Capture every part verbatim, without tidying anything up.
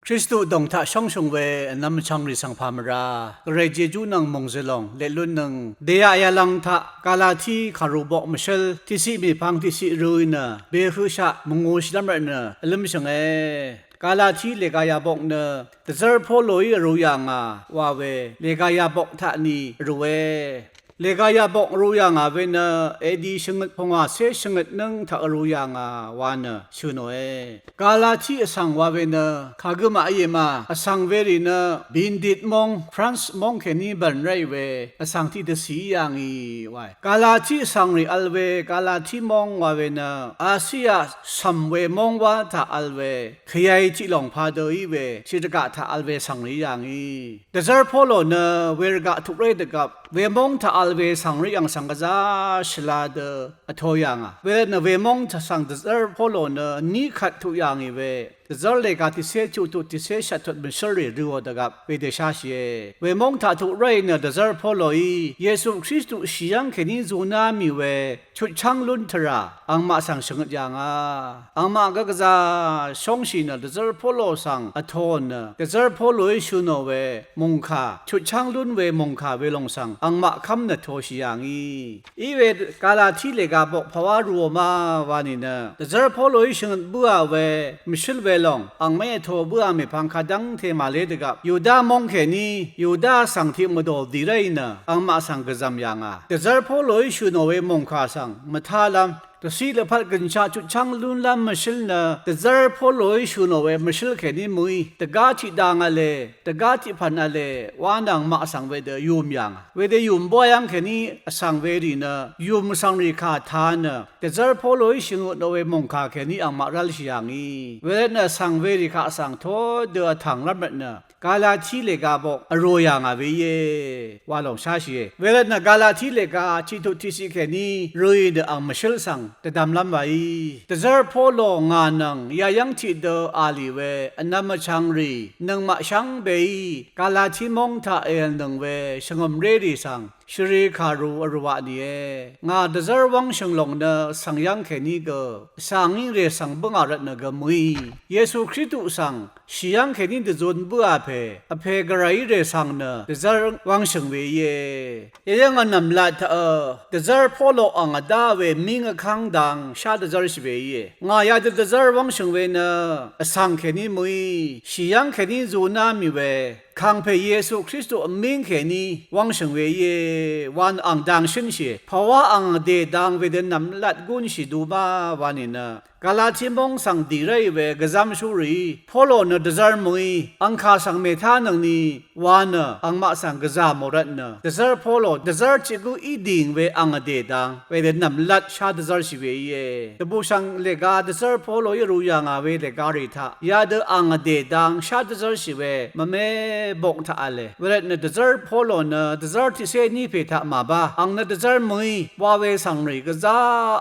Kristu dòng taq shóngshø̀ng we vnvm vchvngrì svng pà mvrá gvray jejú nvng mòngzø̀ lòng leq lúnnøng dèyaq yalvng taq Galati kàru bok mvshǿl tiqciq mèpvng tiqciq rø̄ì nø behøqshaq mvngūshìlv́m rvtnø vlǿmshø̀nge. Galati lèga yabok nø dvzv́r Poloí vrū yà ngà wa we lèga yabok taq ni vrūe. Lèga yabok vrū yà ngà we nø edi shvngøt pungwàcé shvngøt nǿng taq vrū yà ngà wa nø shø̀ nòe. Galati vsvng wa we nø kàgø màíe ma, vsvng werì nø Bindit móng, France móng kèní bv̀n ráì we vsvng tiqdvcìí yà ngì wae. Galati vsvngrì vl we Galati móng wa we nø Asia cv̀m we móng wá taq vl we kvyai tiqlòng padø í we tiqrvgaq taq vl we vsvngrìí yà ngì. Dvzv́r Polo nø wervgaq tuqré dvgvp wemóng taq vl we vsvngrì yv̀ng svng gvzá shvla dø vto yà ngà. Wervt nø wemóng taq svng dvzv́r Polo nø ní kvt tuq yà ngì we dvzv́r lèga tiqcé chuqtut tiqcé shvttut mvshǿlrì røò dvgvp wedø sháshìe. Wemóng taq tuq ráì nø dvzv́r Poloí Yesu Kristu shì yv́ng kèní zuná mì we chutchv́ng lún tvrà angmaq svng shvngøt yà ngà. Angmaq gø gvzà shóngshì nø dvzv́r Polo svng vtōò nø dvzv́r Poloí shø̀ nò we mòngkà, chutchv́ng lún we mòngkà welòng svng angmaq kv́m nø tōshì yà ngì. Iwe Galati lèga bok pàwá rūò ma wa nìnø dvzv́r Poloí shvngøt bǿà we mvshǿl welòng ang mé vtō bǿà mèpvng kadv́ngte màlé dvgvp Yuda móng kèní Yuda vsvng tiq mvdò dì ráì nø angmaq svng gvzv̀m yà ngà. Dvzv́r Poloí shø̀ nò we mòngkà svng mvtálv́m dvciq lvpat gø̀nshaq chutchv́ng lúnlv́m mvshǿl nø dvzv́r Poloí shø̀ nò we mvshǿl kèní mø̀í dvgá tiqdang v̄le, dvgá tiqpv̀n v̄le wa nø angmaq svng wedø yùm yà ngà. Wedø yùm bóy yv́ng kèní vsvng werì nø yùm vsvngrì kà tā nø dvzv́r Poloí shvngøt nò we mòngkà kèní angmaq rv́lshì yà ngì. Wervt nø vsvng werì kaq svng todø vtv̀nglv́m rvtnø Galati lèga bok vrū yà ngà we íe wa lòng sháshìe. Wervt nø Galati lèga tiqtut tiqciq kèní rø̄ì dø ang mvshǿl svng dvdvmlv́m waí. Dvzv́r Polo ngà nvng yayv́ng tiqdø à lì we vnvm vchvngrì nøngmaq shvngbeí Galati móng taq èv̀lnøng we shvngø̀mrérì svng shvrì kàru vrū wa nìe. Ngà dvzv́r wv́ngshø̀ng lòng nø svng yv́ng kèní gø vsvng í rè svng bǿngà rvtnø gø mø̀í Yesu Kristu svng shì yv́ng kèní dvzun bǿà pè vpè gvrayí rè svng nø dvzv́r wv́ngshø̀ng we íe. Yayv́ng vnv̀mlat taqø dvzv́r Polo ang vdá we ming vkv́ng dang shá dvzv́rshì we íe. Ngà yadø dvzv́r wv́ngshø̀ng we nø vsvng kèní mø̀í shì yv́ng kèní zuná mì we Kàngpè Yesu Kristu vmíng kèní wv́ngshø̀ng we íe wa nø ang dang shǿnshìe. Pàwá ang vdè dang wedø nv̀mlat gúnshì du ma wa nìnø Galati móng svng dì ráì we gvzv́mshúrìí Polo nø dvzv́r mø̀í angkà svng mètánøngni wa nø angmaq svng gvzà mò rvtnø dvzv́r Polo dvzv́r tiq gǿ í dìng we ang vdè dang wedø nv̀mlat shá dvzv́rshì we íe. Dvbùshv̀ng lèga dvzv́r Poloí vrū yà ngà we lègarì taq yadø ang vdè dang shá dvzv́rshì we mvme bok taq v̄le. Wervtnø dvzv́r Polo nø dvzv́r tiqcé ní pè taq màbá ang nø dvzv́r mø̀í wa we svngrì gvzá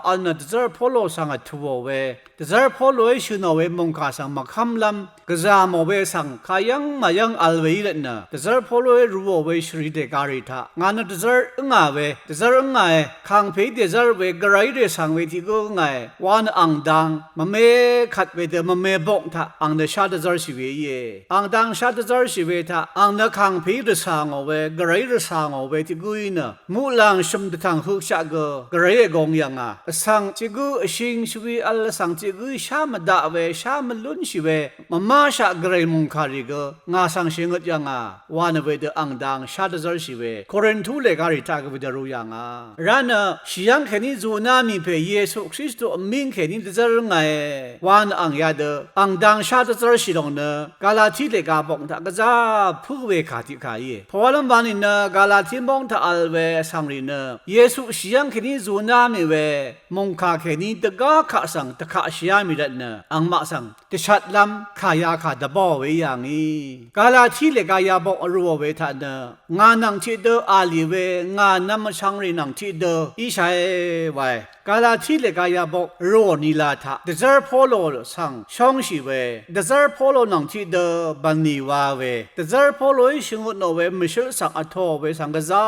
vl nø dvzv́r Polo svng vtùò we dvzv́r Poloí shø̀nò we mòngkà svng mvkv́mlv́m gvzà mò we svng kayv́ng màyv́ng vl weí rvtnø dvzv́r Poloí rūò we shvrì dègarì taq ngà nø dvzv́r ǿngà we dvzv́r ǿngàe. Kàngpèí dèzv́r we gvrayí rèsvng we tiq gǿ ǿngàe wa nø ang dang mvme kvt wedø mvme bok taq ang nø shá dvzv́rshì we íe. Ang dang shá dvzv́rshì we taq ang nø kàngpèí rvcà ngò we gvrayí rvcà ngò we tiq gǿí nø muqlàng shø̀m dvtv̀ng høqshaq gø gvrayí ègong yv̀ngà. Vsvng tiq gǿ vshing shvwi vl vsvng tiq gǿí shá mvdaq we shá mvlúnshì we mvmáshaq gvray mòngkàrì gø ngà svng shèngøt yv̀ngà wa nø wedø ang dang shá dvzv́rshì we Korintu lègarì taq gø wedø rū yà ngà. Vrá nø shì yv́ng kèní zuná mì pè Yesu Kristu vmíng kèní dvzv́r ǿngàe wa nø ang yadø ang dang shá dvzv́rshì lòng nø Galati lèga bok taq gvzá pǿ we kà tiq kà íe. Pàwálv́m wa nìnø Galati móng taq vl we vsvngrì nø Yesu shì yv́ng kèní zuná mì we mòngkà kèní dvgá kaq svng dvkaqshìá mì rvtnø angmaq svng dvshatlv́m kàyakà dvbáò we í yà ngì. Galati lèga yabok vrūò we taq nø ngà nvng tiqdø à lì we ngà nvm vchvngrì nvng tiqdø íshàe wae. Galati lèga yabok rò nìlà taq dvzv́r Polo svng shóngshì we, dvzv́r Polo nvng tiqdø bv̀nlì wa we, dvzv́r Poloí shvngøtnò we mvshǿl svng vtōò we svng gvzá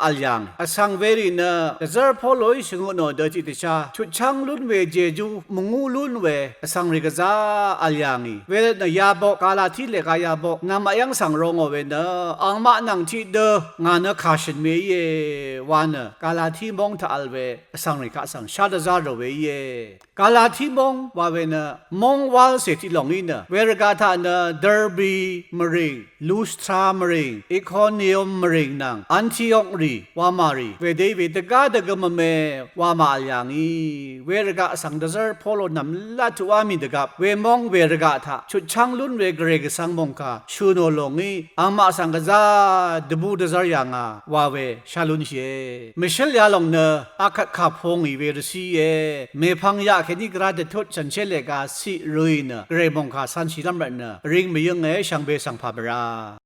vl yàngì. Vsvng werì nø dvzv́r Poloí shvngøtnò dø tiqdvchá chutchv́ng lún we jejú mvngú lún we vsvng rì gvzá vl yàngì. Wervtnø yabok, Galati lèga yabok namaq yv́ng svng rongò we nø, angmaq nvng tiqdø ngà nø kàshø̀n we íe wa nø Galati móng taq vl we vsvng rì kaq svng shá dvzá rò we íe. Galati móng wa we nø móng wálcè tiq lòng í nø, wervgaq taq nø Derbi mvrìng, Lustra mvrìng, Ikonium mvrìng nvng Antiok rì wamà rì wedø í we dvgá dvgø mvme wamà vl yàngì. Wervgaq svng dvzv́r Polo nv̀mlat tuqá mì dvgvp wemóng wervgaq taq chutchv́ng lún we gvray gvsvng mòngkà shø̀ nò lòngí angmaq svng gvzá dvbù dvzv́r yàngà wa we shá lúnshìe. Mvshǿl yalòng nø akvt kà pungì we rvcíe. Mèpvng yaq kèní gvrá dvtut shànshér lèga ciq røì nø gvray mòngkà cv̄nshìlv́m rvtnø ring mvyǿnge shvngbe svng pà mvrá